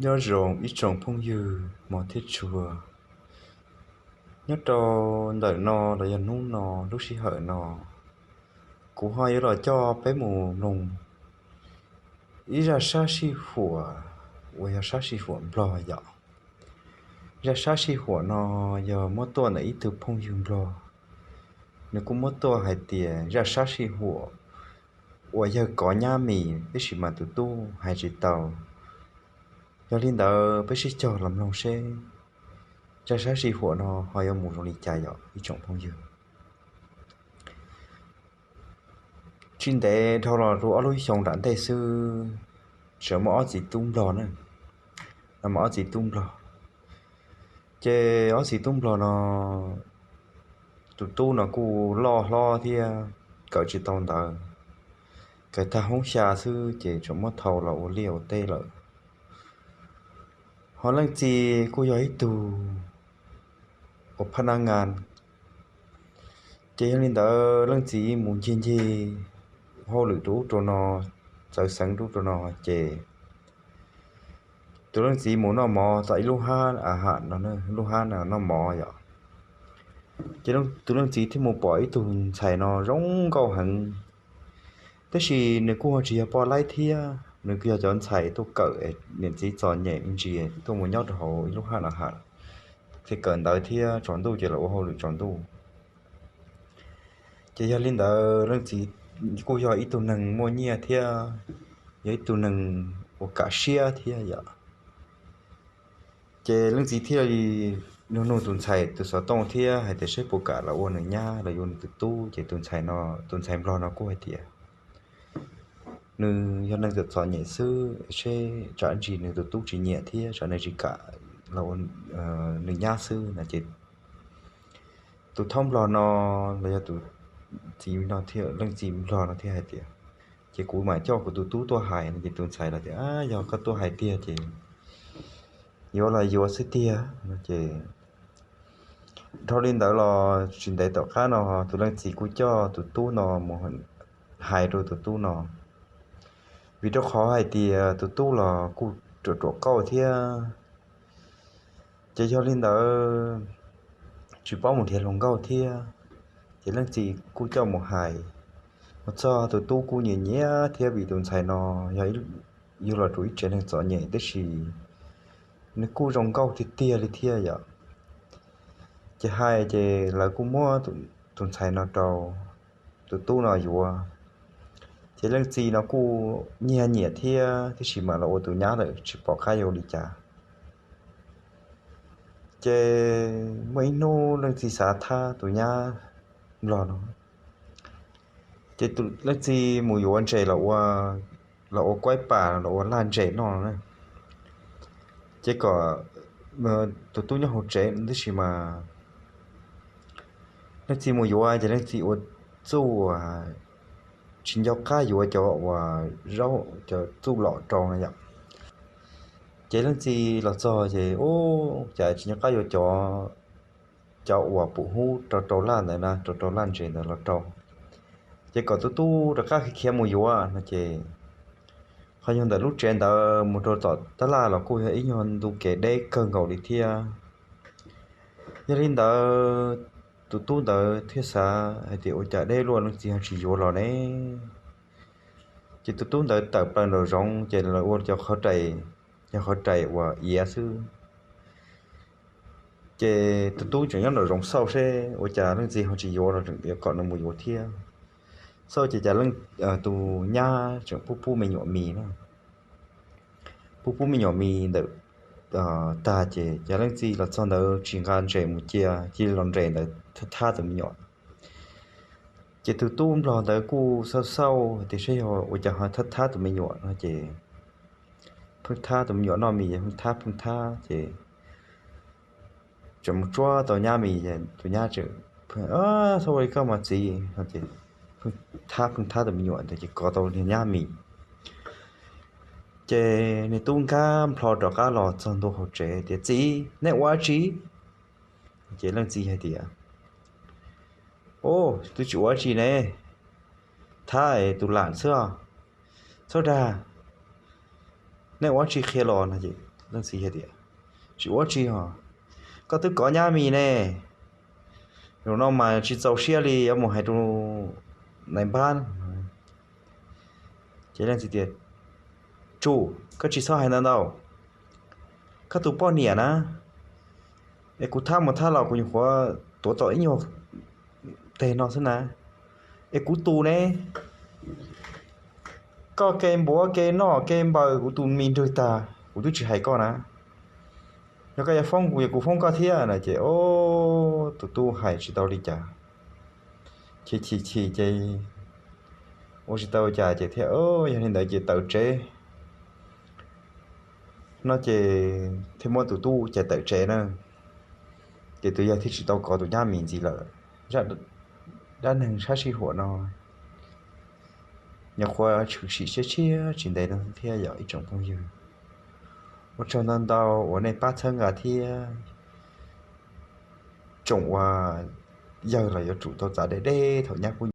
Nyob zoo ib tsoom phooj ywg hmov thiab tshua, nyob rau ntawm no los yog hnub no, lub sij hawm no, kuv ho yuav los coj peb mus mloog ib zaj sab sij huam uas yog sab sij huam Nplog yom. Zaj sab sij huam no yog muab tuaj ntawm ib tug phooj ywg Nplog, nws kuj muab tuaj hais tias zaj sab sij huam uas yawg kov nyab mis, tab sis mas tus tub hais tsis tau. Yog li ntawd peb sib cog los mloog seb zaj sab sij huam no ho yuav mus zoo li cas yom ib tsoom phooj ywg. Tsis ntev dhau los rau ob lub xyoo nram ntej xwb, tseem muaj ob txiv tub Nplog na, muaj ob txiv tub Nplog. Ces ob txiv tub Nplog no, tus tub no kuj loj hlob thiab, kawm tsis tau ntawv, kawm tag hoob xya xwb ces tseem muab thau los ua liaj ua teb lawm. Ho leej txiv kuj yog ib tug ua phaj nab ngas. Ces yog li ntawd leej txiv mus ncig ncig hauj lwm rau ub rau no, txawv xeev rau ub rau no, ces tus leej txiv mus noj mov tom ib lub hab a ham no, lub hab no noj mov yom. Ces tus leej txiv thiaj mus pom ib tug ntxhais no zoo nkauj heev, tab sis nws kuj ho tsis yog poj laib thiab, nws yog cov ntxhais tuaj kawm, niam txiv txom nyem me ntsis tuaj mus nyob rau hauv ib lub hab no ham, thiaj kawm ntawv thiab tsaus ntuj ces los ua hauj lwm tsaus ntuj. Ces yog li ntawd leej txiv kuj yog ib tug neeg muaj nyiaj thiab, yog ib tug neeg uas kam siab thiab yom. Ces leej txiv thiaj li nug nug tus ntxhais tus xov tooj thiab hais tias seb puas kam los ua nws nyab los yuav nws tus tub. Ces tus ntxhais no, tus ntxhais Nplog no kuj hais tias nws yog neeg txom txom nyem xwb, seb tsam ntsis nws tus tub tsis nyiam thiab tsam nws tsis kam los ua nws nyab xwb no. Ces tus thaub Nplog no los yog tus txiv no, leej txiv Nplog no thiaj hais tias, ces kuv mam coj kuv tus tub tuaj hais no. Ces tus ntxhais los tias, yog koj tuaj hais tiag ces yuav los yuav xwb tiag no. Ces dhau li ntawd los tsis ntev tom qab no tus leej txiv kuj coj tus tub no mus hais rau tus tub no, vim rau qhov hais tias tus tub los kuj ruam ruam qauj thiab. Ces yog li ntawd tsis paub mus nrhiav hluas nkauj thiab, ces leej txiv kuj coj mus hais. Mus txog tus tub kuj nyiam nyiam thiab vim tus ntxhais no yog los rau ib tsev neeg txom nyem tab sis nws kuj zoo nkauj tiag tiag li thiab yom. Ces hais ces lawv kuj muab tus ntxhais no rau tus tub no yuav. Ces leej txiv no kuj nyiag nyiam thiab, tab sis mas los ua tus nyab lawm tsis pom qab yuav ua li cas. Ces muaj ib hnub leej txiv xav thab tus nyab Nplog no, ces leej txiv mus yuav ntses los ua kuaib pam los ua laj ntses noj na. Ces kom tus tub nyob hauv tsev tab sis mas leej txiv mus yuav ces leej txiv ua txuj, tsis nco qab yuav cov uas zaub, cov txuj lom rau na yom. Ces leej txiv los txog ces ua cas tsis nco qab yuav cov, cov uas pum hub rau rau laj ntawd na, rau rau laj ntses ntawd los rau. Ces kom tus tub rov qab khiav mus yuav no ces qhov nyuag ntawm lub tsev ntawd mus rau tom tab laj los kuj yog ib nyuag ntu kev deb kawg nkaus li thiab. Yog li ntawd tus tub ntawd thiaj xav hais tias ua cas deb luaj leej txiv ho tsis yuav los ne. Ces tus tub ntawd tawm plaws nraum zoov ces lawv ua cov qhov rais, cov qhov rais uas iav xwb. Ces tus tub tseem nyob nraum zoov xauj seb ua cas leej txiv ho tsis yuav los tseem yuav kom nws mus yuav thiab. Xauj ces cas tus nyab tseem pub pub me nyuam mis na, pub pub me nyuam mis ntawm tag ces cas leej txiv los txog ntawd tsis nqa ntses mus cia, cia li los nres ntawd thab thab tus me nyuam. Ces tus tub Nplog ntawd kuj xauj xauj tias seb yog ua cas ho thab thab tus me nyuam no ces pheej thab tus me nyuam noj mis, pheej thab pheej thab ces tseem mus tsuab tau nyab mis, tus nyab tseem, Txhob ua li koj mas txiv no ces pheej thab pheej thab tus me nyuam ntawd ces kov tau niag nyab mis. Ces niag tub nkag nplho rov qab los txog ntua hauv tsev tias, Txiv, nej ua dab tsi? Ces leej txiv hais tias, Twb tsis ua dab tsi ne, thab tus lam xwb os. Txhob dag, nej ua dab tsi qhia los no es. Leej txiv tias, tsis ua tsi os, koj twb kov nyab mis ne, zaum no mas tsis txaus siab li yuav mus hais rau nais npab. Ces leej txiv tias, tsum, koj tsis txhob hais ntau ntau, koj tus poj niam na, es kuv thab mus thab los kuv nyuam qhuav tuav tau ib nyuag teg no xwb na, es kuv tus ne, koj kev npuav kev noj kev npaws kuv tus mis nrwg tag kuv twb tsis hais koj na, yog koj yuav foob kuv, kuv foob koj thiab no. Ces o, tus tub hais tsis tau li cas, chim chim chim ces ua tsis tau cas ces thiaj, yog li ntawd ces tawm tsev no ces thiaj muab tus tub cais tawm tsev na. Ces tus yawg thiaj tsis tau kov tus nyab mis ntxiv lawm. Dab neeg sab sij huam no nyuam qhuav tshwm sim tshiab tshiab tsis ntev no thiab yog ib tsoom phooj ywg. Ua tsaug ntau ntau uas nej pab txhawb nqa thiab tsoom uas yawg los yuav tsum tau txav deb deb thaum nyab kuj